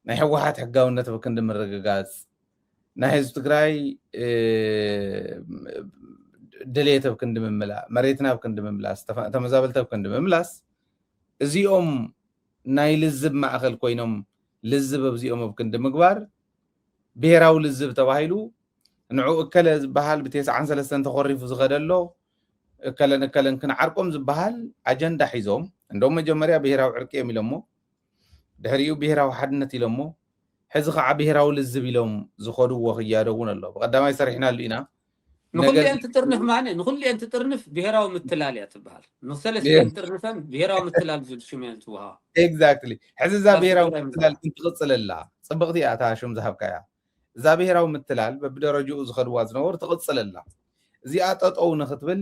ናይ ህወሓት ሕጋውነት ኣብ ክንዲ ምርግጋፅ፣ ናይ ህዝቢ ትግራይ ድልየት ኣብ ክንዲ ምምላእ፣ መሬትና ኣብ ክንዲ ምምላስ፣ ተመዛበልቲ ኣብ ክንዲ ምምላስ፣ እዚኦም ናይ ልዝብ ማእኸል ኮይኖም፣ ልዝብ ኣብዚኦም ኣብ ክንዲ ምግባር፣ ብሄራዊ ልዝብ ተባሂሉ ንዑ እከለ ዝበሃል ብተስዓን ሰለስተን ተኾሪፉ ዝኸደሎ እከለን እከለን ክንዓርቆም ዝበሃል ኣጀንዳ ሒዞም፣ እንደውም መጀመርያ ብሄራዊ ዕርቂ እዮም ኢሎሞ፣ ድሕሪኡ ብሄራዊ ሓድነት ኢሎሞ፣ ሕዚ ከዓ ብሄራዊ ልዝብ ኢሎም ዝኸድዎ ክያደ እውን ኣሎ። ብቐዳማይ ሰሪሕናሉ ኢና። ንኩልኤን ትጥርንፍ ማነ ንኩልኤን ትጥርንፍ ብሄራዊ ምትላል እያ ትበሃል። ንሰለስቲኤን ትጥርንፈን ብሄራዊ ምትላል ዝብል ሽም እየን ትወሃባ። ኤግዛክትሊ። ሕዚ እዛ ብሄራዊ ምትላል ግን ትቕፅል ኣላ። ፅብቕቲ እያ እታ ሽም ዝሃብካያ። እዛ ብሄራዊ ምትላል በብደረጅኡ ዝኸድዋ ዝነበሩ ትቕፅል ኣላ። እዚኣ ጠጠው ንክትብል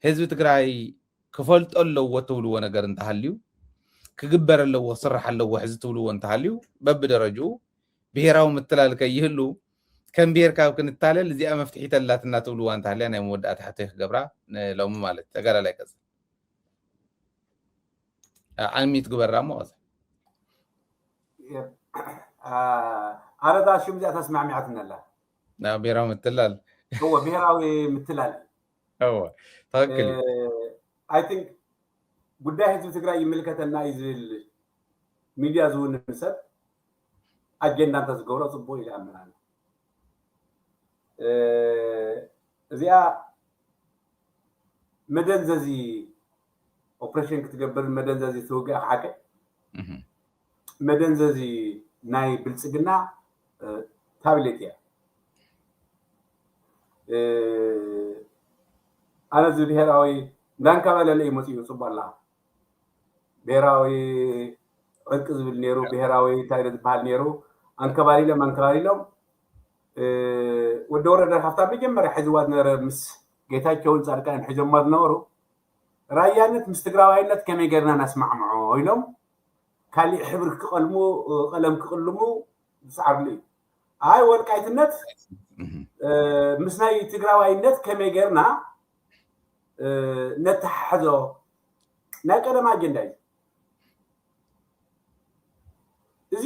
ህዝቢ ትግራይ ክፈልጦ ኣለዎ ትብልዎ ነገር እንተሃልዩ፣ ክግበር ኣለዎ ክስራሕ ኣለዎ ሕዚ ትብልዎ እንተሃልዩ፣ በብደረጅኡ ብሄራዊ ምትላል ከይህሉ ከም ብሄር ካብ ክንታለል እዚኣ መፍትሒት ኣላትና ትብልዋ እንተሃልያ ናይ መወዳእታ ሕቶይ ክገብራ ንሎሚ ማለት ተጋዳላይ ቀፅል። ዓሚት ግበራ እሞ ቀፅል። ኣረታ ሽም እዚኣ ተስማዕሚዓትኒ ኣላ። ብሄራዊ ምትላል እዎ ብሄራዊ ምትላል እዎ ትኽክል እዩ። I think ጉዳይ ህዝቢ ትግራይ ይምልከተና እዩ ዝብል ሚድያ ዝውንን ሰብ ኣጀንዳ እንተዝገብሮ ፅቡቅ ኢለ ኣምናለሁ። እዚኣ መደንዘዚ ኦፕሬሽን ክትገብር መደንዘዚ ትውግእ ሓቀ መደንዘዚ ናይ ብልፅግና ታብሌት እያ። ኣነ እዚ ብሄራዊ እንዳንካባለለ እዩ መፅኡ ፅቡቅ ኣላ ብሄራዊ ዕርቂ ዝብል ነይሩ ብሄራዊ እንታይ ዝበሃል ነይሩ። ኣንከባሊሎም ኣንከባሊሎም ወዲ ወረደ ካብታ መጀመርያ ሕዝዋ ዝነበረ ምስ ጌታቸውን ፃድቃንን ሕዞማ ዝነበሩ ራያነት ምስ ትግራዋይነት ከመይ ገርና ናስማዕምዖ ኢሎም ካሊእ ሕብሪ ክቀልሙ ቀለም ክቅልሙ ዝሰዓብሉ እዩ። ኣይ ወልቃይትነት ምስ ናይ ትግራዋይነት ከመይ ገርና ነተሓሕዞ ናይ ቀደም ኣጀንዳ እዩ። እዚ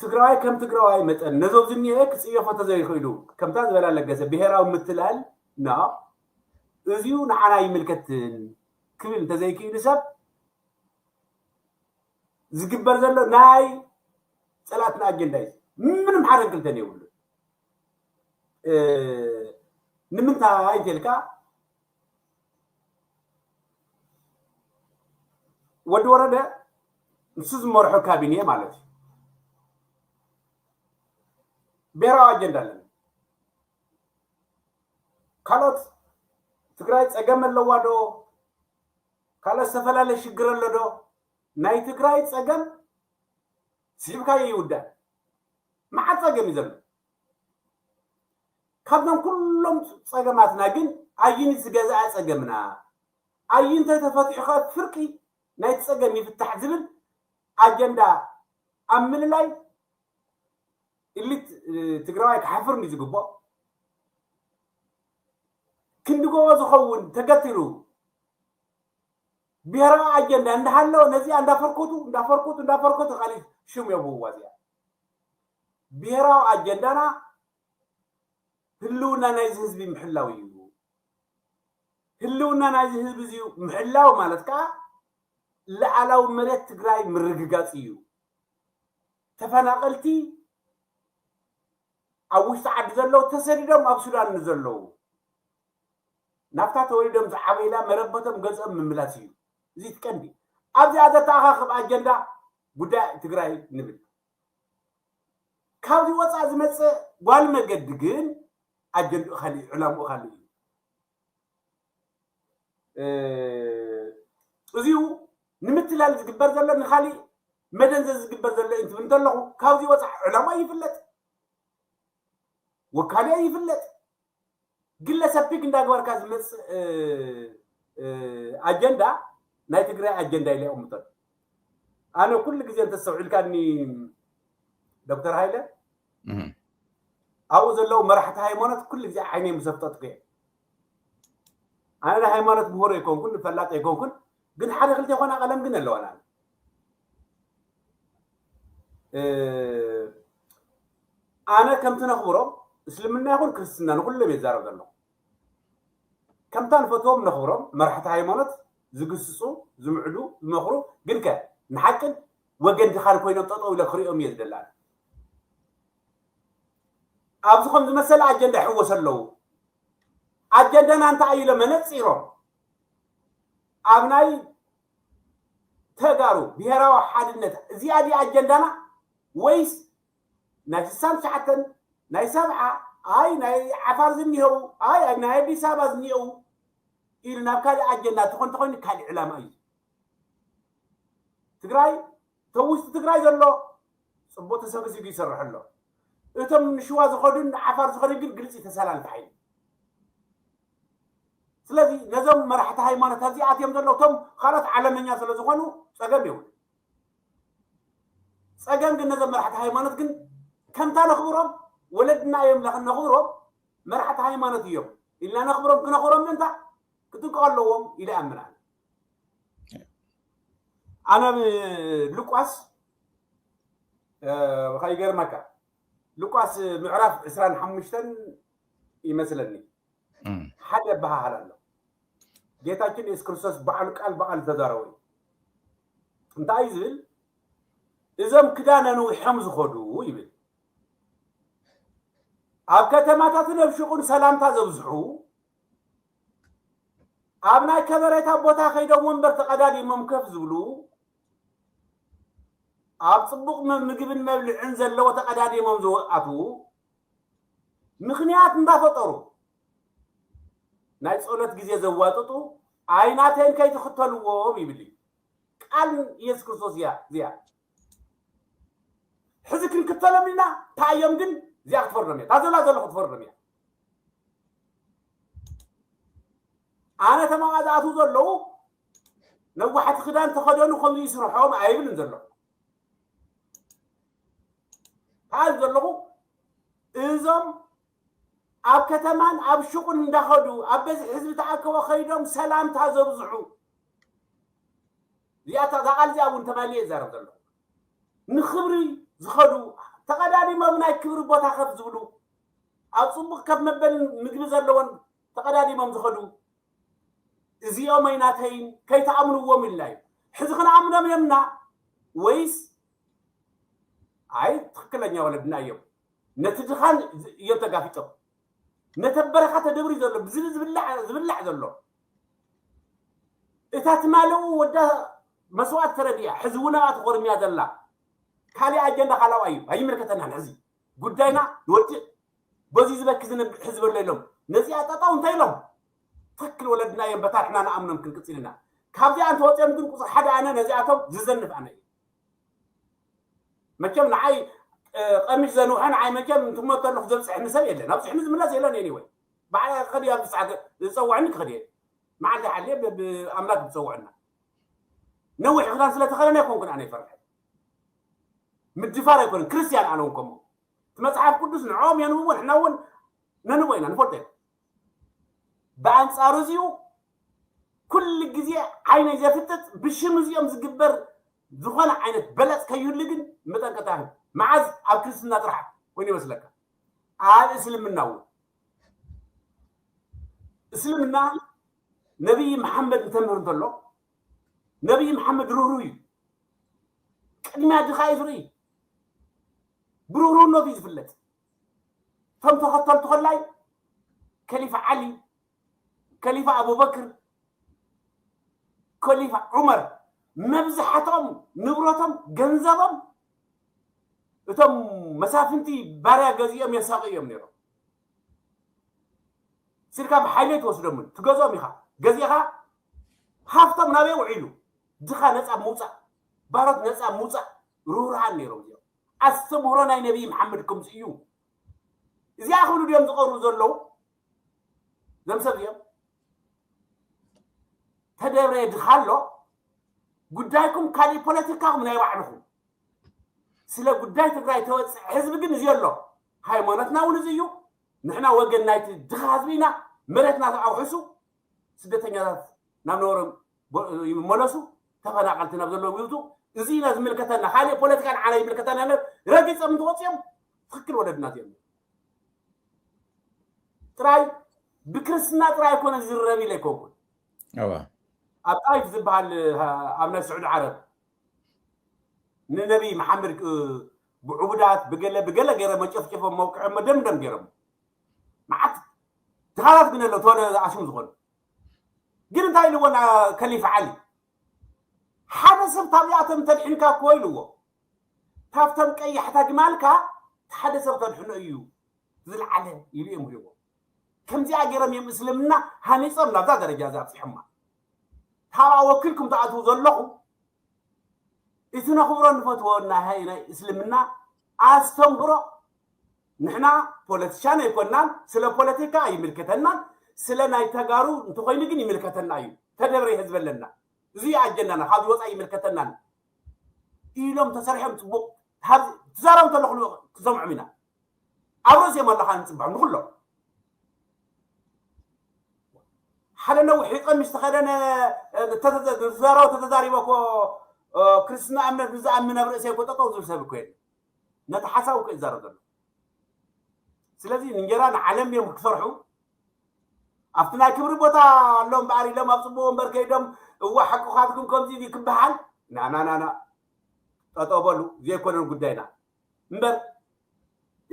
ትግራዋይ ከም ትግራዋይ መጠን ነዞም ዝኒሀ ክፅየፎ ተዘይክእሉ ከምታ ዝበላ ለገሰ ብሄራዊ ምትላል ና እዚዩ ንዓና ይምልከትን ክብል እንተዘይክእሉ ሰብ ዝግበር ዘሎ ናይ ፀላእትና ኣጀንዳ እዩ። ምንም ሓደን ክልተን የብሉ። ንምንታይ እንተልካ ወዲ ወረደ ንሱ ዝመርሖ ካቢኔ ማለት እዩ። ብሔራዊ ኣጀንዳ ኣለና። ካልኦት ትግራይ ፀገም ኣለዋ ዶ? ካልኦት ዝተፈላለየ ሽግር ኣሎ ዶ? ናይ ትግራይ ፀገም ስሒብካዮ ይውዳእ። መዓት ፀገም እዩ ዘሎ። ካብዞም ኩሎም ፀገማትና ግን ኣይን ዝገዝኣ ፀገምና ኣይን ተተፈቲሑ ከ ፍርቂ ናይቲ ፀገም ይፍታሕ ዝብል ኣጀንዳ ኣብ ምልላይ ኢሊት ትግራዋይ ክሓፍር እዩ ዝግብኦ። ክንዲ ጎቦ ዝኸውን ተገቲሩ ብሄራዊ ኣጀንዳ እንዳሃለወ ነዚኣ እንዳፈርኮቱ እንዳፈርኮቱ እንዳፈርኮቱ ካሊእ ሽም የብህዋ እዚኣ። ብሄራዊ ኣጀንዳና ህልውና ናይዚ ህዝቢ ምሕላው እዩ። ህልውና ናይዚ ህዝቢ እዚ ምሕላው ማለት ከዓ ልኣላዊ መሬት ትግራይ ምርግጋፅ እዩ። ተፈናቀልቲ ኣብ ውሽጢ ዓዲ ዘለዉ ተሰዲዶም ኣብ ሱዳን ንዘለዉ ናብታ ተወሊዶም ዝዓበይላ መረበቶም ገዝኦም ምምላስ እዩ። እዚ ትቀንዲ ኣብዚኣ ዘተኣኻኽብ ኣጀንዳ ጉዳይ ትግራይ ንብል። ካብዚ ወፃእ ዝመፅእ ጓል መገዲ ግን ኣጀንድኡ ካሊእ ዕላምኡ ካሊእ እዩ። እዚኡ ንምትላል ዝግበር ዘሎ ንካሊእ መደንዘዝ ዝግበር ዘሎ እዩ ትብል እንተለኹ ካብዚ ወፃእ ዕላማ ይፍለጥ፣ ወካሊኡ ይፍለጥ። ግለሰብ ፒክ እንዳግበርካ ዝመፅእ ኣጀንዳ ናይ ትግራይ ኣጀንዳ ኢለ ይቕምጠሉ። ኣነ ኩሉ ግዜ እንተስተውዒልካኒ ዶክተር ሃይለ ኣብኡ ዘለዉ መራሕቲ ሃይማኖት ኩሉ ግዜ ዓይነይ ምሰፍጠጥኩ እየ። ኣነ ናይ ሃይማኖት ምሁር ኣይኮንኩን ፈላጥ ኣይኮንኩን፣ ግን ሓደ ክልተ ይኮና ቀለም ግን ኣለዋና። ኣነ ከምቲ ነኽብሮም፣ እስልምና ይኹን ክርስትና ንኹሎም የዛረብ ዘለኹ። ከምታ ንፈትዎም ነኽብሮም፣ መራሕቲ ሃይማኖት ዝግስጹ፣ ዝምዕዱ፣ ዝመኽሩ፣ ግን ከ ንሓቅን ወገን ድኻን ኮይኖም ጠጠው ኢለ ክሪኦም እየ ዝደሊ ኣነ። ኣብዚ ከም ዝመሰለ ኣጀንዳ ይሕወሱ ኣለዉ። ኣጀንዳና እንታይ እዩ ኢሎም መነጺሮም ኣብ ናይ ተጋሩ ብሄራዊ ሓድነት፣ እዚኣ ድያ ኣጀንዳና ወይስ ናይ ስሳን ትሽዓተን ናይ ሰብዓ፣ ኣይ ናይ ዓፋር ዝኒሄው፣ ኣይ ናይ ኣዲስ ኣበባ ዝኒሄው ኢሉ ናብ ካልእ ኣጀንዳ ትኾን ተኾይኑ ካልእ ዕላማ እዩ። ትግራይ ተውሽጢ ትግራይ ዘሎ ጽቡቅ ተሰግሲጉ ይሰርሕ ኣሎ። እቶም ንሽዋ ዝኸዱን ንዓፋር ዝኸዱን ግን ግልፂ ተሰላልፊ ሓይሊ። ስለዚ ነዞም መራሕቲ ሃይማኖት ኣብዚ ኣትዮም ዘለዉ እቶም ካልኦት ዓለመኛ ስለ ዝኾኑ ጸገም የብሉ። ጸገም ግን ነዞም መራሕቲ ሃይማኖት ግን ከምታ ነኽብሮም ወለድና እዮም ለኽን ነኽብሮም መራሕቲ ሃይማኖት እዮም ኢልና ነኽብሮም ክነኽብሮም ምእንታ ክጥንቀቑ ኣለዎም ኢለ ኣምናል። ኣነ ብ- ሉቃስ እ፣ ከይገርመካ ሉቃስ ምዕራፍ ዕስራን ሓሙሽተን ይመስለኒ እም። ሓደ ኣበሃህላ ኣሎ። ጌታችን የሱስ ክርስቶስ ባዕሉ ቃል ብቃል ዝተዛረበ እዩ። እንታይ እዩ ዝብል? እዞም ክዳነ ነዊሖም ዝኸዱ ይብል፣ ኣብ ከተማታትን ኣብ ሽቁን ሰላምታ ዘብዝሑ፣ ኣብ ናይ ከበሬታ ቦታ ከይዶም ወንበር ተቐዳዲሞም ከፍ ዝብሉ፣ ኣብ ጽቡቕ መ- ምግብን መብልዕን ዘለዎ ተቐዳዲሞም ዝኣትዉ፣ ምኽንያት እንዳፈጠሩ ናይ ጸሎት ግዜ ዘዋጥጡ ኣይናተይን ከይትኽተልዎም ይብል እዩ። ቃል ኢየሱስ ክርስቶስ እያ እዚኣ። ሕዚ ክንክተሎም ኢና። እንታይ እዮም ግን እዚኣ ክትፈርዶም እያ። እታ ዘላ ዘለኹ ክትፈርዶም እያ። ኣነ ተማቓዛእቱ ዘለዉ ነዋሕቲ ክዳን ተኸደኑ ከምዚ ይስርሖም ኣይብልን ዘለኹ። ታል ዘለኹ እዞም ኣብ ከተማን ኣብ ሽቁን እንዳኸዱ ኣብ በዝሒ ህዝቢ ተኣከቦ ከይዶም ሰላምታ ዘብዝሑ እዚኣታ እዛ ቃል እዚኣ እውን ተማሊየ ይዛረብ ዘለኹ። ንኽብሪ ዝኸዱ ተቐዳዲሞም ናይ ክብሪ ቦታ ከፍ ዝብሉ ኣብ ጽቡቕ ከፍ መበልን ምግቢ ዘለዎን ተቐዳዲሞም ዝኸዱ እዚኦም ኣይናተይን ከይተኣምንዎም ኢልና እዩ። ሕዚ ክንኣምኖም እዮምና ወይስ ኣይ ትኽክለኛ ወለድና እዮም ነቲ ድኻን እዮም ተጋፊጦም ነተ በረኻ ተደብሪ ዘሎ ብዝብል ዝብላዕ ዝብላዕ ዘሎ እታ ትማለኡ ወዳ መስዋእት ተረዲያ ሕዚ እውን ኣብኣ ተኾርምያ ዘላ ካሊእ ኣጀንዳ ካላዋ እዩ ኣይምልከተናን ሕዚ ጉዳይና ንወድእ በዚ ዝበኪ ዝነብዕ ህዝቢ ኣሎ ኢሎም ነዚኣ ጠጠው እንታይ ኢሎም ትክክል ወለድና እዮም በታሕና ንኣምኖም ክንቅፅል ኢና ካብዚኣ እንተወፅኦም ግን ቁፅሪ ሓደ ኣነ ነዚኣቶም ዝዘንፍ ኣነ እዩ መቸም ንዓይ ቀሚሽ ዘንውሐ ንዓይ መቸም እንትመተሉ ክዘብፅሐኒ ሰብ የለን ኣብፅሕኒ ዝምለስ የለን anyway ባዕላ ክኸድ ኣብ ሰዓት ዝፀውዐኒ ክኸድ እየ መዓልቲ ሓልየ ብኣምላክ ዝፀውዐና ነዊሕ ክዳን ስለተኸደነ ኣይኮንኩን ኣነ ይፈርሐ ምድፋር ኣይኮነን ክርስትያን ኣነ እውን ከምኡ እቲ መፅሓፍ ቅዱስ ንዕኦም የንብቦ ንሕና እውን ነንቦ ኢና ንፈልጦ ኢና ብኣንፃሩ እዚኡ ኩሉ ግዜ ዓይነይ ዘፍጥጥ ብሽም እዚኦም ዝግበር ዝኾነ ዓይነት በለፅ ከይህሉ ግን መጠንቀታ መዓዝ ኣብ ክርስትና ጥራሕ ኮይኑ ይመስለካ ኣብ እስልምና እውን እስልምና ነቢይ መሓመድ እንተምህር እንተሎ ነቢይ መሓመድ ርህሩ እዩ ቅድሚያ ድኻ እዩ ዝርኢ ብርህሩነት እዩ ዝፍለጥ እቶም ተኸተልቲ ከላይ ከሊፋ ዓሊ ከሊፋ ኣቡበክር ከሊፋ ዑመር መብዛሕትኦም ንብረቶም ገንዘቦም እቶም መሳፍንቲ ባርያ ገዚኦም የሳቂ እዮም ነይሮም ስልካ ብሓይሊ ትወስዶምን ትገዝኦም ኢኻ ገዚእኻ ሃፍቶም ናበይ ውዒሉ ድኻ ነፃ ምውፃእ ባሮት ነፃ ምውፃእ ርህሩሃን ነይሮም እዮም ኣስተምህሮ ናይ ነቢይ መሓመድ ከምዚ እዩ እዚኣ ክብሉ ድዮም ዝቐርቡ ዘለዉ ዘም ሰብ እዮም ተደብረየ ድኻ ኣሎ ጉዳይኩም ካሊእ ፖለቲካኹም ናይ ባዕልኹም ስለ ጉዳይ ትግራይ ተወፅእ ህዝቢ ግን እዚ ኣሎ ሃይማኖትና እውን እዚ እዩ ንሕና ወገን ናይቲ ድኻ ህዝቢ ኢና መሬትና ኣውሕሱ ስደተኛታት ናብ ነበሮም ይመለሱ ተፈናቀልቲ ናብ ዘለዎ ይውፁ እዚ ኢና ዝምልከተና፣ ካልእ ፖለቲካ ንዓና ይምልከተና ነ ረጊጾም እንትወፅኦም ትኽክል ወለድና እዮም። ጥራይ ብክርስትና ጥራይ ኣይኮነ ዝዝረብ ኢለ ኣይኮንኩን። ኣብ ጣይፍ ዝበሃል ኣብ ናይ ስዑዲ ዓረብ ንነቢ መሓመድ ብዕቡዳት ብገለ ብገለ ገይረ መጨፍጨፎም መውቅዖም መደምደም ገይሮም መዓት ድኻላት ግን ኣሎ ተወለ ኣሽም ዝኾኑ ግን እንታይ ኢልዎ ከሊፍ ዓሊ ሓደ ሰብ ታቢኣቶም ተድሕንካ እኮ ኢልዎ ካብቶም ቀያሕታ ግማልካ ሓደ ሰብ ተድሕኖ እዩ ዝለዓለ ኢሉ እዮም ሂቦ ከምዚኣ ገይሮም እዮም እስልምና ሃኒፆም ናብዛ ደረጃ እዚ ኣብፅሖማ ካብኣ ወኪልኩም ትኣትዉ ዘለኹ እቲ ነኽብሮ ንፈትዎ ናይ ናይ እስልምና ኣስተምህሮ ንሕና ፖለቲሻን ኣይኮናን ስለ ፖለቲካ ኣይምልከተናን ስለ ናይ ተጋሩ እንተኮይኑ ግን ይምልከተና እዩ ተደብረ ህዝበለና እዚ ኣጀንዳና ካብ ዝወፃ ይምልከተናን ኢሎም ተሰሪሖም ፅቡቅ ትዛረቡ ተለኩ ክሰምዖም ኢና ኣብ ርእሲኦም ኣለካ ንፅበሖም ንኩሎም ሓደ ነዊሕ ቀሚሽ ተኸደነ ተዛረቡ ተተዛሪበ እኮ ክርስትና እምነት ንዝኣምን ኣብ ርእሲ እኮ ጠጠው ዝብል ሰብ እኮ የለ ነቲ ሓሳብ እኮ ይዛረብ ዘሎ ስለዚ እንጀራ ንዓለም እዮም ክሰርሑ ኣብቲ ናይ ክብሪ ቦታ ኣሎ እምበኣር ኢሎም ኣብ ፅቡቅ ወንበር ከይዶም እዋ ሓቅኻትኩም ከምዚ ክበሃል ናናናና ጠጠው በሉ ዘይኮነን ጉዳይና እምበር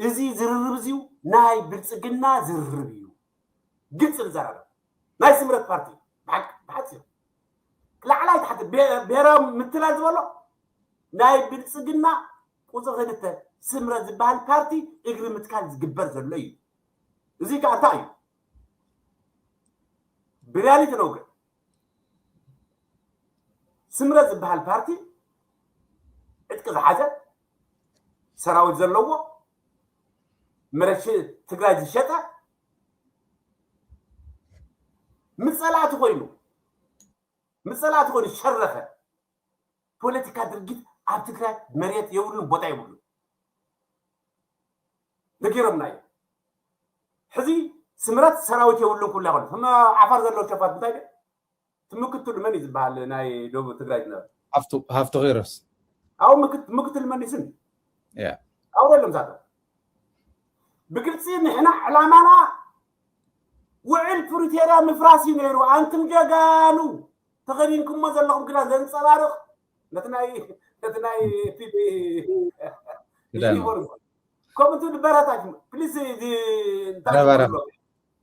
እዚ ዝርርብ እዚዩ ናይ ብልፅግና ዝርርብ እዩ ግልፂ ንዘራረብ ናይ ስምረት ፓርቲ ብሓፂሩ ላዕላይ ታሕቲ ብሔራዊ ምትላል ዝበሎ ናይ ብልፅግና ቁፅሪ ክልተ ስምረት ዝበሃል ፓርቲ እግሪ ምትካል ዝግበር ዘሎ እዩ እዚ ከዓ እንታይ እዩ ብሪያሊቲ ነው ግን ስምረት ዝበሃል ፓርቲ ዕጥቂ ዝሓዘ ሰራዊት ዘለዎ መሬት ትግራይ ዝሸጠ ምፀላእቲ ኮይኑ ምፀላእቲ ኮይኑ ዝሸረፈ ፖለቲካ ድርጊት ኣብ ትግራይ መሬት የብሉን ቦታ የብሉን ነጊሮምና እዮም ሕዚ ስምረት ሰራዊት የብሉን ኩላ ይኮኑ ከም ዓፋር ዘለዉ ሸፋት እንታይ ትምክትሉ መን እዩ ዝበሃል ናይ ደቡብ ትግራይ ዝነበረ ሃፍቱ ኪሮስ ኣብኡ ምክትል መን እዩ ስም ኣብኡ የሎም ዛተ ብግልፂ ንሕና ዕላማና ውዕል ፕሪቶርያ ምፍራስ እዩ ነይሩ ኣንቱም ጀጋኑ ተኸዲንኩሞ ዘለኹም ክዳን ዘንፀባርቕ ነቲ ናይ ነቲ ናይ ፒፒ ይበሩ ከምኡ ትብል በረታች ፕሊስ እዚ እንታይ በርሀ ትብሎ?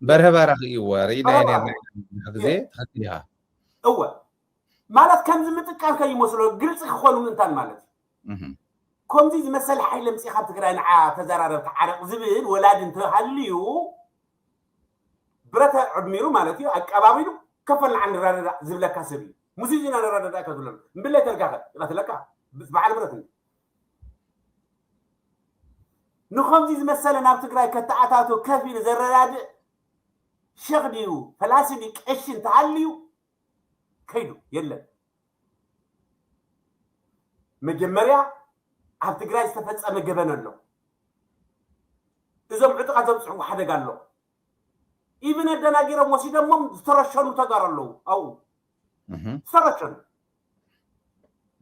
በርሀ ባራኺ እዩ እዋ ርኢና ኣዋ። ኢና ነርና ግዜ ተኸቲልካ እወ ማለት ከምዚ ምጥቃም ከይመስሎ ግልፂ ክኾኑ ምእንታን ማለት እዩ እህ። ከምዚ ዝመሰለ ሓይሊ ምፅእ ካብ ትግራይ ንዓ ተዘራረብ ተዓረቕ ዝብል ወላዲ እንተሃልዩ ብረት ዕድሚሩ ማለት እዩ ኣቀባቢሉ ከፈል ንዓ ንረዳዳእ ዝብለካ ሰብ እዩ ሙዚ ዚና ንረዳዳእ ከትብለሉ እምብለይ ተልካኸ ይቐትለካ በዓል ብረት እንዲ ንኸምዚ ዝመሰለ ናብ ትግራይ ከተኣታቶ ከፊሉ ዘረዳድእ ሸኽ ድዩ ፈላሲ ድዩ ቀሺ እንተሃልዩ ከይዱ የለን መጀመርያ ኣብ ትግራይ ዝተፈፀመ ገበን ኣሎ እዞም ዕጡቃት ዘብፅሕዎ ሓደጋ ኣሎ ኢብን ኣደናጊሮም ወሲደሞም ዝተረሸኑ ተጋሩ ኣለዉ ኣብኡ ዝተረሸኑ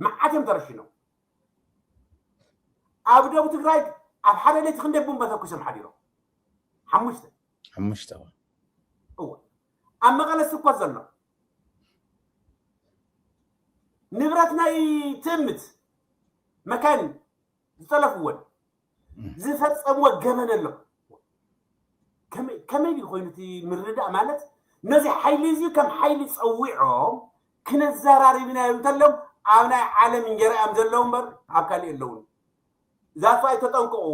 መዓት እዮም ተረሺኖም ኣብ ደቡብ ትግራይ ኣብ ሓደ ለይቲ ክንደይ ቡምበ ተኩሶም ሓዲሮም ሓሙሽተ ሓሙሽተ እወ ኣብ መቐለ ስኮት ዘሎ ንብረት ናይ ትእምት መካይን ዝጠለፍወን ዝፈፀምዎ ገበን ኣሎ ከመይ ድዩ ኮይኑ እቲ ምርዳእ ማለት ነዚ ሓይሊ እዚ ከም ሓይሊ ፀዊዖም ክነዘራርብና እዮም እንተሎም ኣብ ናይ ዓለም እንጀራ እዮም ዘለዉ እምበር ኣብ ካሊእ ኣለውን ዛፋይ ተጠንቀቑ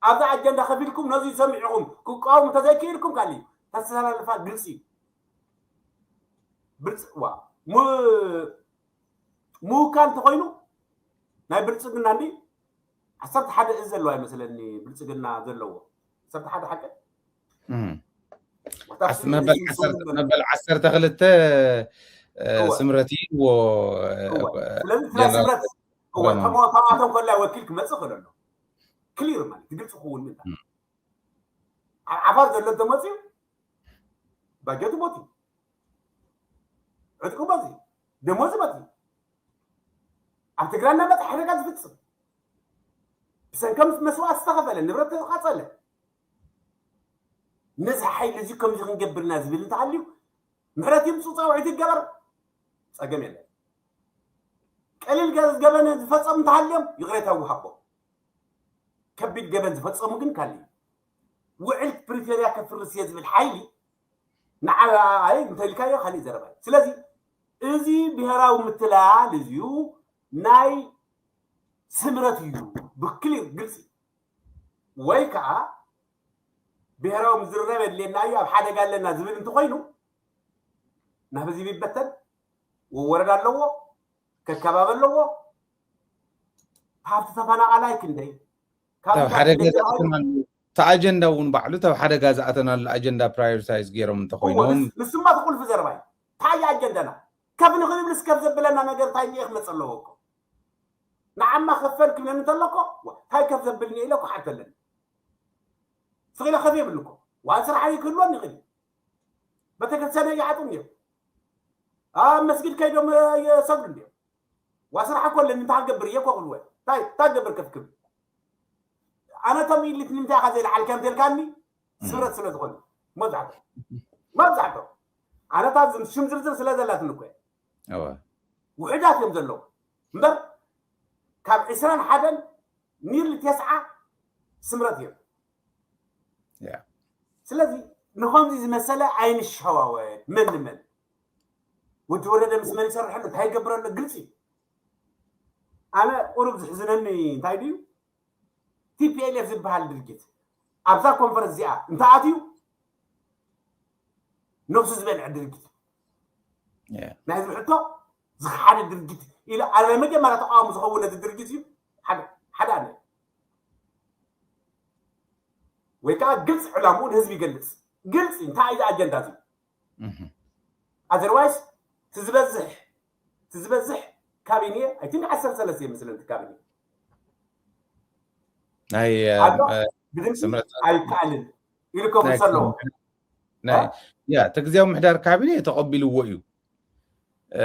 ኣብዛ ኣጀንዳ ከፊልኩም ነዚ ሰሚዕኹም ክቃወሙ እንተዘይክኢልኩም ካሊእ ተስተላልፋ ግልፂ እዩ ብልፅዋ ምውካል እንተኮይኑ ናይ ብልፅግና እንዲ ዓሰርተ ሓደ እዚ ዘለዎ ኣይመስለኒ ብልፅግና ዘለዎ ዓሰርተ ሓደ ሓቂ መበል ዓሰርተ ክልተ ስምረት ይዎ ስለዚ ስምረት ተማቶም ከላ ወኪል ክመፅእ ክእል ኣሎ ክሊር ማለት ግልፂ ክኸውን ምንታ ዓፋር ዘሎ እንተመፅኡ ባጀት ሞት እዩ ዕጥቂ መዚ ደሞዝ መዚ ኣብ ትግራይ እናመፀ ሓደጋ ዝፍፅም፣ ብሰንከም መስዋእት ዝተኸፈለ፣ ንብረት ዝተቃፀለ፣ ነዚ ሓይሊ እዚ ከምዚ ክንገብርና ዝብል እንተሃልዩ፣ ምሕረት ይምፁ፣ ፃውዒት ይገበር፣ ፀገም የለን። ቀሊል ገ- ገበን ዝፈፀሙ እንተሃልዮም ይቕሬታ ይወሃቦ። ከቢድ ገበን ዝፈፀሙ ግን ካልእ እዩ። ውዕል ፕሪቶርያ ከፍርስ እየ ዝብል ሓይሊ ንዓይ እንተልካዮ ካልእ ዘረባ እዩ። ስለዚ እዚ ብሄራዊ ምትላል እዚዩ ናይ ስምረት እዩ፣ ብክሊር ግልፂ። ወይ ከዓ ብሄራዊ ምዝርራብ የድልየና እዩ፣ ኣብ ሓደጋ ኣለና ዝብል እንተኮይኑ ናብ ህዝቢ ይበተን፣ ወረዳ ኣለዎ፣ ከከባቢ ኣለዎ። ሃብቲ ተፈናቃላይ ክንደይ ካብ ካብ ሓደጋ ተፈናቃላይ ዝኣተናሉ እቲ ኣጀንዳ እውን ባዕሉ ካብ ሓደጋ ዝኣተናሉ ኣጀንዳ ፕራዮሪታይዝ ገይሮም እዎ፣ እንተኮይኖም ንስ- ንሱማ እቲ ቁልፊ ዘረባ እዩ። እንታይ እዩ ኣጀንዳና? ከፍ ንክንብልስ ከፍ ዘብለና ነገር እንታይ እኒኤ ክመፅ ኣለዎ እኮ። ንዓማ ከፈል ክብለኒ እንተሎ እኮ፣ ዋ፣ እንታይ ከፍ ዘብልኒ ኢለ እኮ ሓተለኒ። ስቕ ኢለ ከፍ የብሉ እኮ። ዋን ስራሕ ይክህልወኒ ይኽእል እዩ። ቤተክርስትያን ይዓጡ እንዲዮም። ኣብ መስጊድ ከይዶም የሰግዱ እንዲዮም። ዋ ስራሕ እኮ ኣለኒ፣ እንታይ ክገብር እየ እኮ ክብልዎ። እንታይ እንታይ ክገብር ከፍ ክብል? ኣነ እቶም ኢሊት ንምንታይ ኢኻ ዘይለዓልካዮም ተልካኒ? ስምረት ስለ ዝኾነ። መብዛሕትኦም መብዛሕትኦም ኣነታት ሽም ዝርዝር ስለ ዘላትኒ እኮ እየ። እወ ውሕዳት እዮም ዘለዉ እምበር ካብ ዕስራን ሓደን ኒርሊ ተስዓ ስምረት እዮም። ያ ስለዚ ንኸምዚ ዝመሰለ ኣይንሸዋወድ። መን ንመን ወዲ ወረደ ምስ መን ይሰርሕ ኣሎ እንታይ ይገብር ኣሎ ግልፂ እዩ። ኣነ ቁሩብ ዝሕዝነኒ እንታይ ድዩ ቲፒኤልኤፍ ዝበሃል ድርጅት ኣብዛ ኮንፈረንስ እዚኣ እንተኣትዩ ነብሱ ዝበልዐ ድርጅት እዩ። ያ ናይ ህዝቢ ሕቶ ዝኸሓደ ድርጅት ኢሉ ኣረ መጀመርያ ተቃዋሚ ዝኸውን ነዚ ድርጅት እዩ ሓደ ሓደ ኣነ ወይ ከዓ ግልፂ ዕላምኡ ንህዝቢ ይገልፅ ግልፂ እንታይ እዩ ኣጀንዳ እዚ እህ ኣዘርዋይስ እቲ ዝበዝሕ እቲ ዝበዝሕ ካቢኔ ኣይቲንክ ዓሰርተ ሰለስተ ይመስለኒ እቲ ካቢኔ ናይ ኣሎ እ፣ ብድምፂ ስምረት ኣይከኣልን ኢሉ ከፍርሶ ኣለዎ ናይ ያ እቲ ግዜያዊ ምሕዳር ካቢኔ ተቐቢልዎ እዩ። እ፣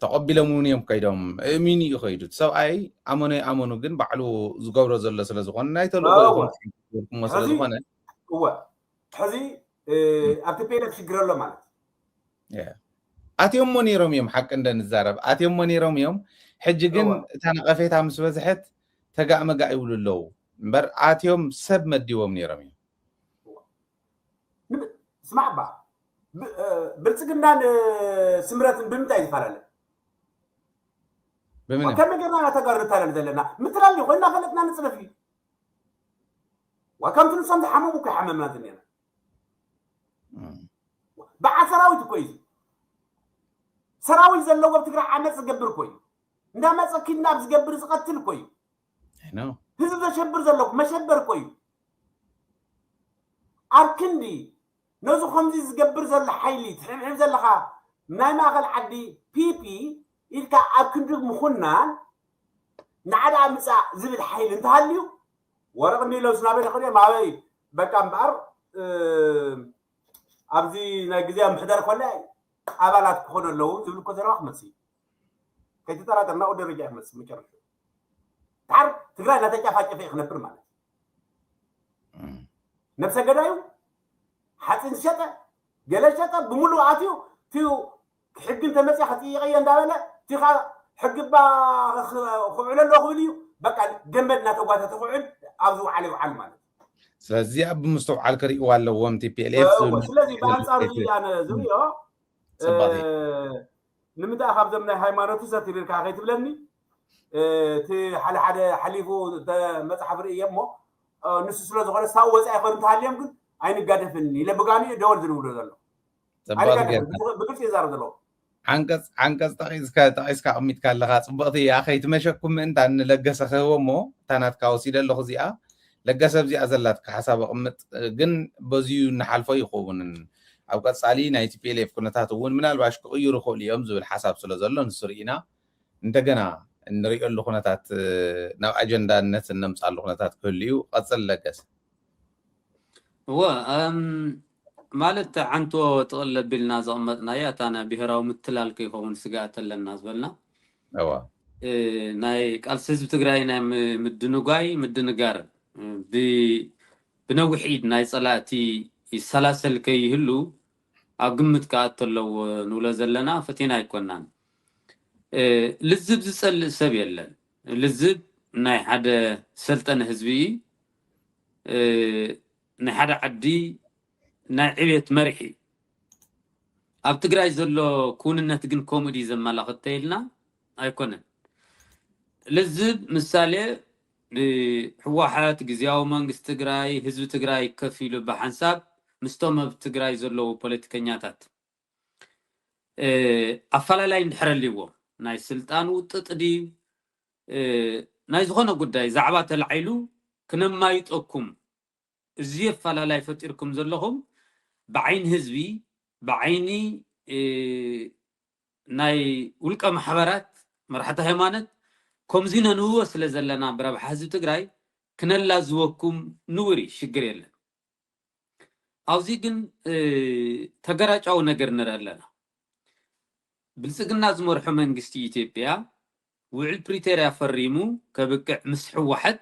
ተቐቢሎም እውን እዮም ከይዶም እሚኑ እዩ ከይዱ። እቲ ሰብኣይ ኣመኖ ይኣመኑ ግን ባዕሉ ዝገብሮ ዘሎ ስለ ዝኾነ ናይ ተልእኾ እወ። ይኹን ክሕግዝኩሞ ስለ ሕዚ ዝኾነ እወ ሕዚ እ፣ ኣብቲ ፔደፍ ሽግር ኣሎ ማለት እዩ ያ። ኣትዮሞ ነይሮም እዮም ሓቂ እንደ ንዛረብ ኣትዮሞ ነይሮም እዮም። ሕጂ ግን እወ። እታ ነቐፌታ ምስ በዝሐት ተጋእ መጋእ ይብሉ ኣለዉ እምበር ኣትዮም ሰብ መዲቦም ነይሮም እዮም። ንብ- ስማዕ ባ ብ- እ፣ ብልፅግናን እ፣ ስምረትን ብምንታይ ይፈላለ ብምንም ከመይ ጌርና ኢና ተጋሩ ንታለል ዘለና ምትላል እዩ ኮይና ፈለጥና ንፅረፍ እዩ ዋ ከምቲ ንሶም ዝሓመሙ እኮ ይሓመምና ዝኒና እም፣ በዓል ሰራዊት እኮ እዩ ሰራዊት ዘለዎ ኣብ ትግራይ ዓመፅ ዝገብር እኮ እዩ እንዳመፀ ኪድናብ ዝገብር ዝቐትል እኮ እዩ I know። ህዝቢ ዘሸብር ዘሎ መሸበር እኮ እዩ ኣብ ክንዲ ነዚ ከምዚ ዝገብር ዘሎ ሓይሊ ትሕብሕብ ዘለኻ ናይ ማእኸል ዓዲ ፒፒ ኢልካ ኣብ ክንዲ ምኹናን ንዓዳ ምፃእ ዝብል ሓይሊ እንተሃልዩ ወረቕ እንዲሎም ስናበይ ንኽእል እዮም ኣበይ በቃ እምበኣር እ፣ ኣብዚ ናይ ግዜ ምሕደር ኮለ ኣባላት ክኾኑ ኣለዉ ዝብል እኮ ዘረባ ክመፅእ እዩ ከይተጠራጠር ናብኡ ደረጃ ክመፅእ መጨረሻ ድሓር ትግራይ እናተጫፋጨፈ እዩ ክነብር ማለት እዩ እም፣ ነብሰ ገዳዩ ሓፂን ዝሸጠ ገለ ሸጠ ብምሉእ ኣትዩ ትዩ ሕጊ እንተመፅያ ክፅይቀየ እንዳበለ እቲ ካ ሕጊ ባ ክውዕለ ኣለዎ ክብል እዩ በቃ ገመድ እናተጓተተ ክውዕል ኣብ ዝውዓለ ይውዓል ማለት እዩ ስለዚ ኣብ ብምስትውዓል ክርእይዋ ኣለዎም ቲፒኤልኤፍ እወ፣ ስለዚ ብኣንፃር እዚ ኣነ ዝርእዮ ፅባቐ እ፣ ንምንታይ ካብዞም ናይ ሃይማኖቱ ሰቲር ኢልካ ከይትብለኒ እ፣ እቲ ሓደ ሓደ ሓሊፉ እተ- መፅሓፍ ርእየ እሞ እ፣ ንሱ ስለ ዝኾነ ሳብ ወፃኢ ይኾን እንተሃልዮም ግን ኣይንጋደፍን ኢለ ብጋኑ እዩ ደወል ዝንብሎ ዘሎ ፅባቐ ኣይንጋደፍን ጌርካ ብግ- ብግልፂ ይዛረብ ዘሎ ዓንቀፅ ዓንቀፅ ጠቂስካ ጠቂስካ ኣቕሚጥካ ኣለኻ ፅብቕቲ እያ ከይትመሸኩም ምእንታን ንለገሰ ክህቦ እሞ እታ ናትካ ወሲደ ኣለኹ እዚኣ ለገሰ ኣብዚኣ ዘላትካ ሓሳብ ኣቕምጥ ግን በዚዩ ንሓልፎ ይኸውን ኣብ ቀፃሊ ናይ ቲፒኤልኤፍ ኩነታት እውን ምናልባሽ ክቕይሩ ይኽእሉ እዮም ዝብል ሓሳብ ስለ ዘሎ ንሱ ርኢና እንደገና እንሪኦሉ ኩነታት ናብ ኣጀንዳነት እነምፃሉ ኩነታት ክህሉ እዩ ቀፅል ለገሰ እወ ማለት ዓንቶ ጥቕል ለቢልና ዘቕመጥናያ እታ ናይ ብሄራዊ ምትላል ከይኸውን ስጋኣት ኣለና ዝበልና እዋ እ፣ ናይ ቃልሲ ህዝቢ ትግራይ ናይ ም-፣ ምድንጓይ፣ ምድንጋር፣ እ፣ ብ-፣ ብነዊሕ ኢድ ናይ ጸላእቲ ይሰላሰል ከይህሉ ኣብ ግምት ክኣቱ ኣለዎ ንብሎ ዘለና ፈቲና ኣይኮናን። እ፣ ልዝብ ዝጸልእ ሰብ የለን። ልዝብ ናይ ሓደ ሰልጠነ ህዝቢ እዩ። እ፣ ናይ ሓደ ዓዲ ናይ ዕቤት መርሒ እዩ። ኣብ ትግራይ ዘሎ ክውንነት ግን ከምኡ ድዩ ዘመላኽት ተኢልና ኣይኮነን። ልዝብ ምሳሌ፣ እ፣ ህወሓት፣ ግዝያዊ መንግስቲ ትግራይ፣ ህዝቢ ትግራይ ከፊሉ ብሓንሳብ ምስቶም ኣብ ትግራይ ዘለዉ ፖለቲከኛታት፣ እ፣ ኣፈላላይ እንድሕር ኣልይዎም፣ ናይ ስልጣን ውጥጥ ድዩ፣ እ፣ ናይ ዝኾነ ጉዳይ ዛዕባ ተላዒሉ ክነማይጠኩም፣ እዚ ኣፈላላይ ፈጢርኩም ዘለኹም ብዓይኒ ህዝቢ፣ ብዓይኒ፣ እ፣ ናይ ውልቀ ማሕበራት፣ መራሕቲ ሃይማኖት፣ ከምዚ ነንብቦ ስለ ዘለና ብረብሓ ህዝቢ ትግራይ ክነላዝወኩም ንውሪ ሽግር የለን። ኣብዚ ግን፣ እ፣ ተገራጫዊ ነገር ንርኢ ኣለና። ብልጽግና ዝመርሖ መንግስቲ ኢትዮጵያ ውዕል ፕሪቶርያ ፈሪሙ ከብቅዕ ምስ ህወሓት፣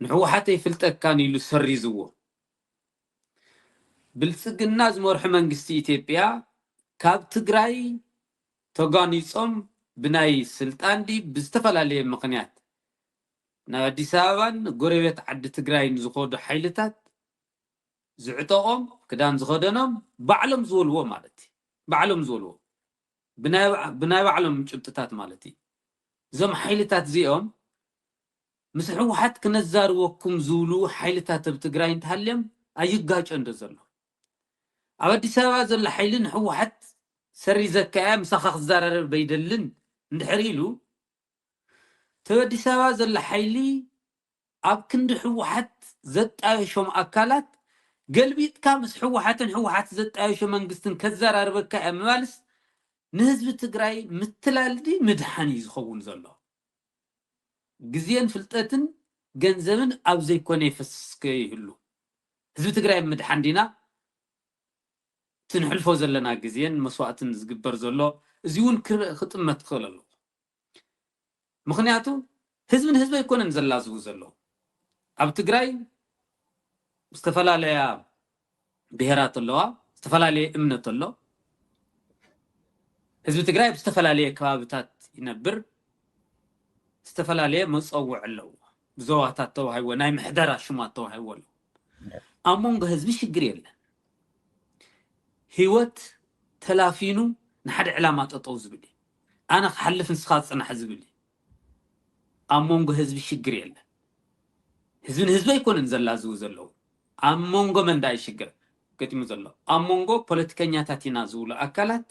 ንህወሓት ኣይፍልጠካን ኢሉ ሰሪዝዎ። ብልጽግና ዝመርሖ መንግስቲ ኢትዮጵያ ካብ ትግራይ ተጓኒጾም ብናይ ስልጣን ድዩ ብዝተፈላለየ ምኽንያት ናብ ኣዲስ ኣበባን ጎረቤት ዓዲ ትግራይን ዝኸዱ ሓይልታት ዝዕጠቖም፣ ክዳን ዝኸደኖም ባዕሎም ዝበልዎ ማለት እዩ። ባዕሎም ዝበልዎ። ብናይ ባዕ-፣ ብናይ ባዕሎም ጭብጥታት ማለት እዩ። እዞም ሓይልታት እዚኦም ምስ ህወሓት ክነዛርበኩም ዝብሉ ሓይልታት ኣብ ትግራይ እንተሃልዮም ኣይጋጨን ዶ ዘሎ? ኣብ ኣዲስ ኣበባ ዘሎ ሓይሊ ንህወሓት ሰሪዘካ እየ፣ ምሳኻ ክዘራረብ ኣይደልን እንድሕር ኢሉ፣ እቲ ኣብ ኣዲስ ኣበባ ዘሎ ሓይሊ ኣብ ክንዲ ህወሓት ዘጣየሾም ኣካላት ገልቢጥካ ምስ ህወሓትን ህወሓት ዘጣየሾ መንግስትን ከዘራርበካ እየ ምባልስ ንህዝቢ ትግራይ ምትላል ድዩ ምድሓን እዩ ዝኸውን ዘሎ? ግዜን ፍልጠትን ገንዘብን ኣብ ዘይኮነ ይፈስስ ከይህሉ ህዝቢ ትግራይ ምድሓን ዲና እቲ ንሕልፎ ዘለና ግዜን መስዋእትን ዝግበር ዘሎ? እዚ እውን ክር-፣ ክጥመት ክኽእል ኣለዎ። ምኽንያቱ ህዝቢ ንህዝቢ ኣይኮነን ዘላዝቡ ዘለዉ። ኣብ ትግራይ ዝተፈላለያ ብሄራት ኣለዋ፣ ዝተፈላለየ እምነት ኣሎ። ህዝቢ ትግራይ ኣብ ዝተፈላለየ ከባብታት ይነብር፣ ዝተፈላለየ መፀውዒ ኣለዎ። ብዞባታት ተዋሂቦ፣ ናይ ምሕደራ ሽማት ተዋሂቦ ኣሎ። ኣብ መንጎ ህዝቢ ሽግር የለን። ህይወት ተላፊኑ ንሓደ ዕላማ ጠጠው ዝብል እዩ። ኣነ ክሓልፍ ንስኻ ጽናሕ ዝብል እዩ። ኣብ መንጎ ህዝቢ ሽግር የለን። ህዝቢ ንህዝቢ ኣይኮነን ዘላዝቡ ዘለዉ። ኣብ መንጎ መን ደኣ እዩ ሽግር ገጢሙ ዘሎ? ኣብ መንጎ ፖለቲከኛታት ኢና ዝብሉ ኣካላት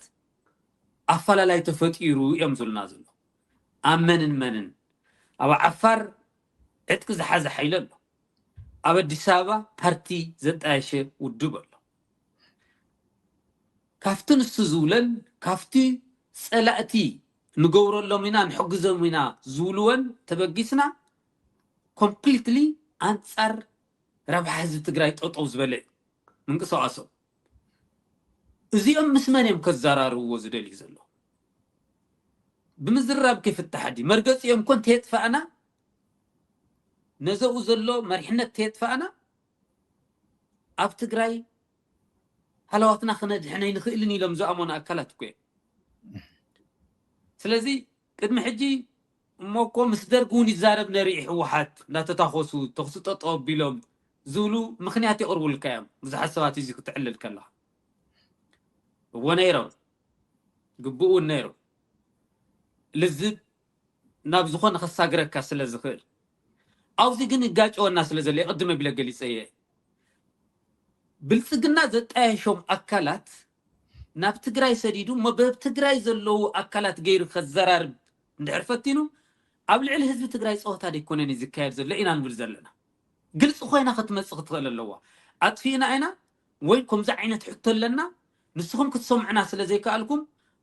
ኣፈላላይ ተፈጢሩ እዮም ዝብሉና ዘለዉ። ኣብ መንን መንን? ኣብ ዓፋር ዕጥቂ ዝሓዘ ሓይሊ ኣሎ። ኣብ ኣዲስ ኣበባ ፓርቲ ዘጣየሸ ውድብ ኣሎ። ካብቲ ንሱ ዝብለን ካብቲ ጸላእቲ ንገብረሎም ኢና ንሕግዞም ኢና ዝብልወን ተበጊስና ኮምፕሊትሊ ኣንጻር ረብሓ ህዝቢ ትግራይ ጠጠው ዝበለ እዩ ምንቅስቃሶም። እዚኦም ምስ መን እዮም ከዘራርብዎ ዝደልዩ ዘለዉ? ብምዝራብ ከይፍታሕ ድዩ? መርገፂኦም እኮ እንተየጥፋእና፣ ነዘኡ ዘሎ መሪሕነት እንተየጥፋእና፣ ኣብ ትግራይ ሃለዋትና ክነድሕን ኣይንኽእልን ኢሎም ዝኣመኑ ኣካላት እኮ እዮም። ስለዚ ቅድሚ ሕጂ እሞ እኮ ምስ ደርግ እውን ይዛረብ ነይሩ እዩ ህወሓት እንዳተታኾሱ ተኹሲ ጠጠው ኣቢሎም ዝብሉ ምኽንያት የቕርቡልካ እዮም። ብዙሓት ሰባት እዚ ክትዕልል ከለኻ እዎ ነይሮም፣ ግቡእ እውን ነይሩ። ልዝብ ናብ ዝኾነ ከሳግረካ ስለ ዝኽእል፣ ኣብዚ ግን ይጋጨወና ስለ ዘሎ የቐድመ ቢለ ገሊጸ እየ። ብልጽግና ዘጣየሾም ኣካላት ናብ ትግራይ ሰዲዱ እሞ በብ ትግራይ ዘለዉ ኣካላት ገይሩ ከዘራርብ እንድሕር ፈቲኑ ኣብ ልዕሊ ህዝቢ ትግራይ ፀወታ ደይኮነን እዩ ዝካየድ ዘሎ ኢና ንብል ዘለና። ግልፂ ኮይና ክትመፅእ ክትኽእል ኣለዋ። ኣጥፊእና ኢና ወይ ከምዚ ዓይነት ሕቶ ኣለና፣ ንስኹም ክትሰምዑና ስለ ዘይከኣልኩም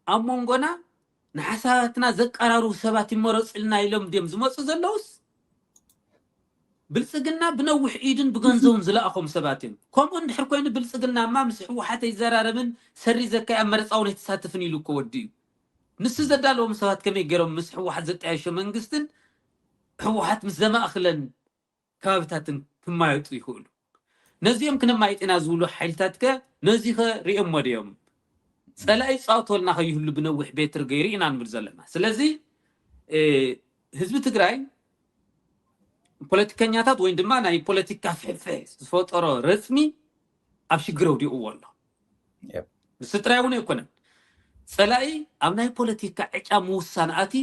ኣብ መንጎና ንሓሳባትና ዘቀራርቡ ሰባት ይመረፁልና ኢሎም ድዮም ዝመፁ ዘለውስ ብልፅግና ብነዊሕ ኢድን ብገንዘቡን ዝለኣኾም ሰባት እዮም። ከምኡ እንድሕር ኮይኑ ብልፅግናማ ምስ ህወሓት ኣይዘራረብን ሰሪዘካ ኣብ መረፃ እውን ኣይተሳትፍን ኢሉ እኮ ወዲኡ። ንሱ ዘዳለዎም ሰባት ከመይ ገይሮም ምስ ህወሓት ዘጣየሾ መንግስትን ህወሓት ምስ ዘማእኽለን ከባብታትን ክማየጡ ይኽእሉ? ነዚኦም ክነማይጥ ኢና ዝብሉ ሓይልታት ከ ነዚ ከ ሪኦሞ ድዮም? ፀላኢ ይፃወተልና ከይህሉ ብነዊሕ ቤትር ገይሩ ኢና ንብል ዘለና። ስለዚ ህዝቢ ትግራይ ፖለቲከኛታት ወይ ድማ ናይ ፖለቲካ ፍሕፍሕ ዝፈጠሮ ረፅሚ ኣብ ሽግር ኣውዲቕዎ ኣሎ። ንሱ ጥራይ እውን ኣይኮነን። ፀላኢ ኣብ ናይ ፖለቲካ ዕጫ ምውሳን ኣቲ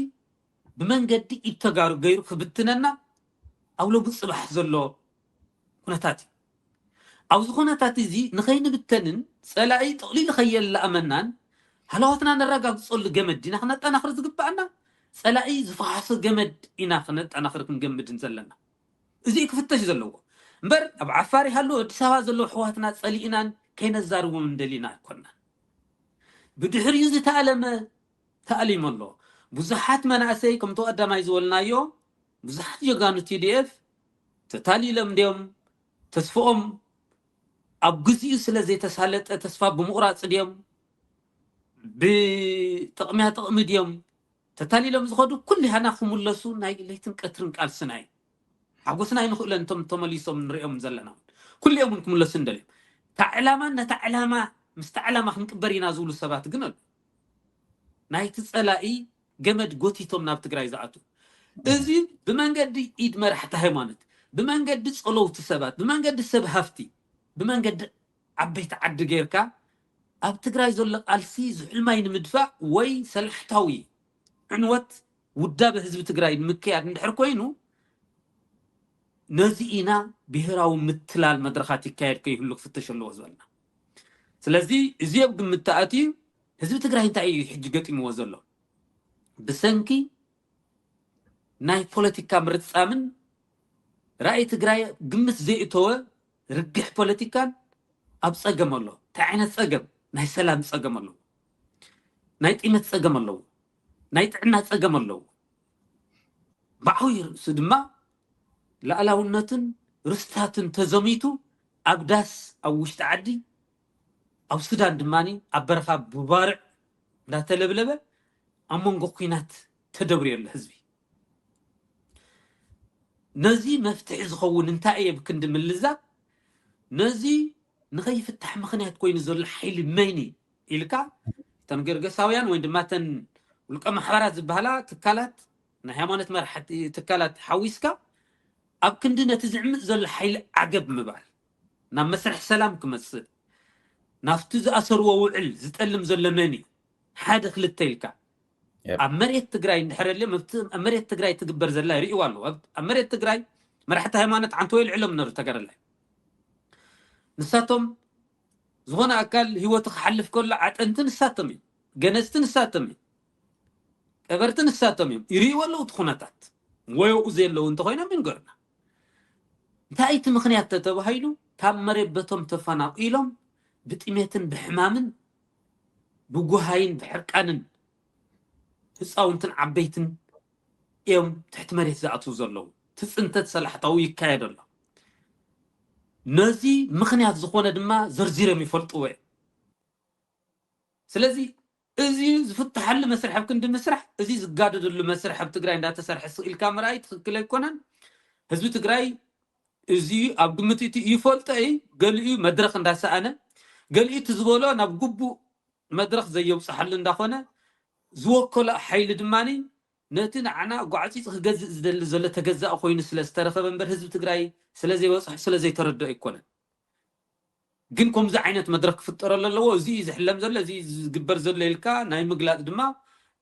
ብመንገዲ ኢድ ተጋሩ ገይሩ ክብትነና ኣብ ሎሚ ፅባሕ ዘሎ ኩነታት እዩ። ኣብዚ ኩነታት እዚ ንኸይንብተንን ፀላኢ ጥቕሊሉ ከየላእመናን ሃለዋትና ነረጋግፀሉ ገመድ ኢና ክነጠናኽር ዝግባኣና። ፀላኢ ዝፈሓሶ ገመድ ኢና ክነጠናኽር ክንገምድን ዘለና። እዚ ክፍተሽ ዘለዎ እምበር ኣብ ዓፋር ይሃሉ ኣዲስ ኣበባ ዘለዉ ኣሕዋትና ፀሊእናን ከይነዛርቦም እንደሊና ኣይኮናን። ብድሕሪኡ ዝተኣለመ ተኣሊሙ ኣሎ። ብዙሓት መናእሰይ ከምቲ ቀዳማይ ዝበልናዮ ብዙሓት ጀጋኑ ቲ ዲ ኤፍ ተታሊሎም ድዮም? ተስፍኦም ኣብ ግዚኡ ስለ ዘይተሳለጠ ተስፋ ብምቑራፅ ድዮም? ብጥቕሚያ ጥቕሚ ድዮም ተታሊሎም ዝኸዱ? ኩሉ ሃና ክምለሱ ናይ ለይትን ቀትርን ቃልስና እዩ። ሓጎስና ኣይንኽእለን እቶም ተመሊሶም ንሪኦም ዘለና እውን። ኩሊኦም እውን ክምለሱ እንደልዮም። እታ ዕላማን ነታ ዕላማ ምስታ ዕላማ ክንቅበር ኢና ዝብሉ ሰባት ግን ኣለዉ። ናይቲ ፀላኢ ገመድ ጎቲቶም ናብ ትግራይ ዝኣትዉ። እዚ ብመንገዲ ኢድ መራሕቲ ሃይማኖት፣ ብመንገዲ ፀለውቲ ሰባት፣ ብመንገዲ ሰብ ሃፍቲ፣ ብመንገዲ ዓበይቲ ዓዲ ጌርካ ኣብ ትግራይ ዘሎ ቃልሲ ዝሑል ማይ ንምድፋእ ወይ ሰላሕታዊ ዕንወት ውዳበ ህዝቢ ትግራይ ንምክያድ እንድሕር ኮይኑ ነዚ ኢና ብሄራዊ ምትላል መድረኻት ይካየድ ከይህሉ ክፍተሽ ኣለዎ ዝበልና። ስለዚ እዚ ኣብ ግምት ተኣትዩ ህዝቢ ትግራይ እንታይ እዩ ሕጂ ገጢምዎ ዘሎ? ብሰንኪ ናይ ፖለቲካ ምርጻምን ራእይ ትግራይ ግምት ዘይእተወ ርግሕ ፖለቲካን ኣብ ጸገም ኣሎ። እንታይ ዓይነት ጸገም? ናይ ሰላም ጸገም ኣለዎ። ናይ ጢመት ጸገም ኣለዎ። ናይ ጥዕና ጸገም ኣለዎ። ብዓብዪ ርእሱ ድማ ላእላውነትን ርስታትን ተዘሚቱ ኣብ ዳስ ኣብ ውሽጢ ዓዲ ኣብ ሱዳን ድማ ኣብ በረኻ ብባርዕ እንዳተለብለበ ኣብ መንጎ ኩናት ተደብርዮ ኣሎ ህዝቢ። ነዚ መፍትሒ ዝኸውን እንታይ እየ ብክንዲ ምልዛብ ነዚ ንኸይፍታሕ ምኽንያት ኮይኑ ዘሎ ሓይሊ መን እዩ ኢልካ እተን ገርገሳውያን ወይ ድማ እተን ውልቀ ማሕበራት ዝበሃላ ትካላት ናይ ሃይማኖት መራሕቲ ትካላት ሓዊስካ ኣብ ክንዲ ነቲ ዝዕምፅ ዘሎ ሓይሊ ዓገብ ምባል ናብ መስርሕ ሰላም ክመፅእ ናብቲ ዝኣሰርዎ ውዕል ዝጠልም ዘሎ መን እዩ ሓደ ክልተ ኢልካ ኣብ መሬት ትግራይ እንድሕር ኣልዮም ኣብ መሬት ትግራይ ትግበር ዘላ ይርእይዋ ኣለዉ። ኣብ መሬት ትግራይ መራሕቲ ሃይማኖት ዓንተወይ ልዕሎም ነሩ ተገረላይ ንሳቶም ዝኾነ ኣካል ህይወቱ ክሓልፍ ከሎ ዓጠንቲ ንሳቶም እዮም፣ ገነዝቲ ንሳቶም እዮም፣ ቀበርቲ ንሳቶም እዮም። ይርእይዎ ኣለዉ እቲ ኩነታት ወየኡ ዘለዉ እንተኾይኖም ይንገሩና። እንታይ እቲ ምኽንያት ተተባሂሉ ካብ መሬት በቶም ተፈናቒሎም ብጥሜትን ብሕማምን ብጉሃይን ብሕርቃንን ህፃውንትን ዓበይትን እዮም ትሕቲ መሬት ዝኣትዉ ዘለዉ። እቲ ፅንተት ሰላሕታዊ ይካየድ ኣሎ። ነዚ ምኽንያት ዝኾነ ድማ ዘርዚሮም ይፈልጥዎ እዮም። ስለዚ እዚ ዝፍትሓሉ መስርሕ ኣብ ክንዲ ምስራሕ እዚ ዝጋደደሉ መስርሕ ኣብ ትግራይ እንዳተሰርሐ ስቕ ኢልካ ምርኣይ ትኽክል ኣይኮነን። ህዝቢ ትግራይ እዚ ኣብ ግምት እቲ ይፈልጦ እዩ። ገሊኡ መድረኽ እንዳሰኣነ ገሊኡ እቲ ዝበሎ ናብ ግቡእ መድረኽ ዘየብፅሓሉ እንዳኾነ ዝወከሎ ሓይሊ ድማ ነቲ ንዓና ጓዕፂፅ ክገዝእ ዝደሊ ዘሎ ተገዛእ ኮይኑ ስለ ዝተረኸበ እምበር ህዝቢ ትግራይ ስለ ዘይበፅሑ ስለ ዘይተረድኦ ኣይኮነን። ግን ከምዚ ዓይነት መድረክ ክፍጠረሉ ኣለዎ። እዚ እዩ ዝሕለም ዘሎ፣ እዚ እዩ ዝግበር ዘሎ ኢልካ ናይ ምግላፅ ድማ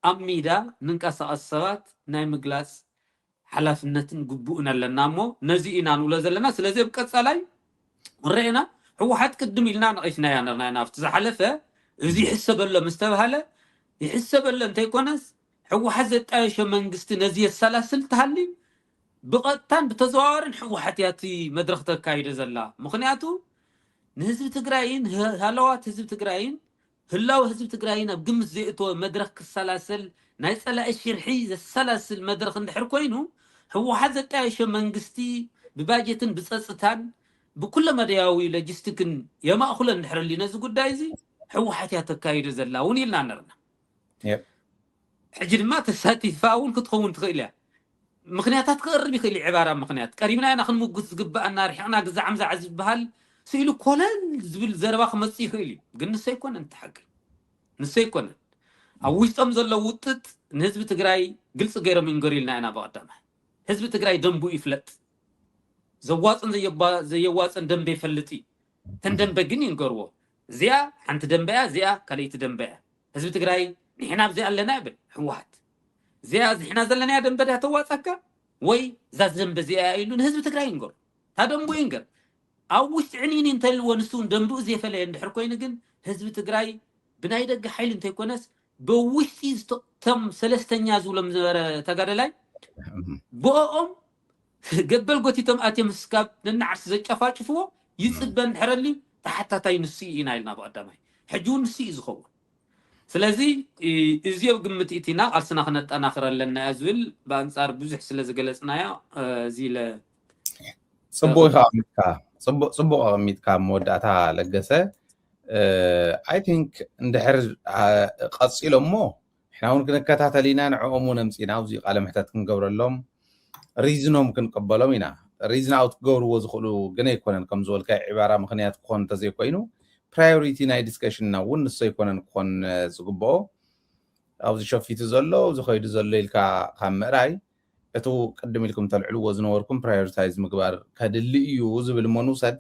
ኣብ ሚዳ ንንቀሳቐስ ሰባት ናይ ምግላፅ ሓላፍነትን ግቡእን ኣለና እሞ ነዚ ኢና ንብሎ ዘለና። ስለዚ ኣብ ቀፃላይ ንረኤና ህወሓት ቅድም ኢልና ነቒፍናያ ነርና ኢና ኣብቲ ዝሓለፈ እዚ ይሕሰበሎ ምስ ተባሃለ ይሕሰበሎ እንተይኮነስ ህወሓት ዘጣየሾ መንግስቲ ነዚ የሰላስል ተሃልዩ ብቐጥታን ብተዘዋዋርን ህወሓት እያ እቲ መድረኽ ተካይዶ ዘላ። ምኽንያቱ ንህዝቢ ትግራይን ሃለዋት ህዝቢ ትግራይን ህላወ ህዝቢ ትግራይን ኣብ ግምት ዘየእተወ መድረኽ ክሰላሰል ናይ ፀላኢ ሽርሒ ዘሰላስል መድረኽ እንድሕር ኮይኑ ህወሓት ዘጣየሾ መንግስቲ ብባጀትን ብፀፅታን ብኩለ መዳያዊ ሎጂስቲክን የማእኽሎ እንድሕር ኣልዩ ነዚ ጉዳይ እዚ ህወሓት እያ ተካይዶ ዘላ እውን ኢልና ነርና። ሕጂ ድማ ተሳቲፋ እውን ክትኸውን ትኽእል እያ። ምኽንያታት ክቐርብ ይኽእል እዩ። ዕባራ ምኽንያት ቀሪብና ኢና ክንምጉት ዝግባኣና፣ ርሒቕና ግዛዕ ምዛዕ ዝበሃል ስኢሉ ኮለል ዝብል ዘረባ ክመፅእ ይኽእል እዩ። ግን ንሱ ኣይኮነን እቲ ሓቂ፣ ንሱ ኣይኮነን። ኣብ ውሽጦም ዘሎ ውጥጥ ንህዝቢ ትግራይ ግልፂ ገይሮም ይንገሩ ኢልና ኢና። ብቐዳማይ ህዝቢ ትግራይ ደንቡ ይፍለጥ። ዘዋፅን ዘየባ- ዘየዋፅን ደንበ ይፈልጥ እዩ። እተን ደንበ ግን ይንገርዎ። እዚኣ ሓንቲ ደንበ እያ፣ እዚኣ ካልኣይቲ ደንበ እያ። ህዝቢ ትግራይ ንሕና ኣብዚኣ ኣለና ይብል ህወሓት። እዚኣ ንሕና ዘለናያ ደንበ ድያ ተዋፃካ ወይ እዛ ደንበ እዚኣ እያ ኢሉ ንህዝቢ ትግራይ ይንገሩ። እታ ደንቡ ይንገር። ኣብ ውሽጢ ዕንይኒ እንተልዎ ንሱ እውን ደንብኡ ዘየፈለየ እንድሕር ኮይኑ ግን ህዝቢ ትግራይ ብናይ ደገ ሓይሊ እንተይኮነስ ብውሽጢ ዝተ- እቶም ሰለስተኛ ዝብሎም ዝነበረ ተጋደላይ ብኦም ገበል ጎቲቶም ኣትዮም ስካብ ነናዓርሲ ዘጨፋጭፍዎ ይፅበ እንድሕረልዩ ተሓታታይ ንሱ እዩ ኢና ኢልና ብቐዳማይ። ሕጂ እውን ንሱ እዩ ዝኸውን። ስለዚ እዚ ኣብ ግምት እቲና ቃልስና ክነጠናኽር ኣለና እያ ዝብል ብኣንፃር ብዙሕ ስለ ዝገለፅናዮ እዚ ኢለ ፅቡቅ ኢኻ ኣቐሚጥካ። ፅቡቅ ኣቐሚጥካ ኣብ መወዳእታ ለገሰ። ኣይ ቲንክ እንድሕር ቀፂሎ እሞ ንሕና እውን ክንከታተል ኢና። ንዕኦም እውን ኣምፂና ኣብዚ ቃለ ምሕተት ክንገብረሎም ሪዝኖም ክንቀበሎም ኢና። ሪዝን ኣውት ክገብርዎ ዝኽእሉ ግን ኣይኮነን። ከም ዝበልካ ዕባራ ምኽንያት ክኾን እንተዘይኮይኑ ፕራዮሪቲ ናይ ዲስከሽንና እውን ንሱ ኣይኮነን ክኾን ዝግብኦ። ኣብዚ ሸፊቱ ዘሎ ኣብዚ ከይዱ ዘሎ ኢልካ ካብ ምእራይ እቱ ቅድም ኢልኩም ተልዕልዎ ዝነበርኩም ፕራዮሪታይዝ ምግባር ከድሊ እዩ ዝብል እሞ ንውሰድ።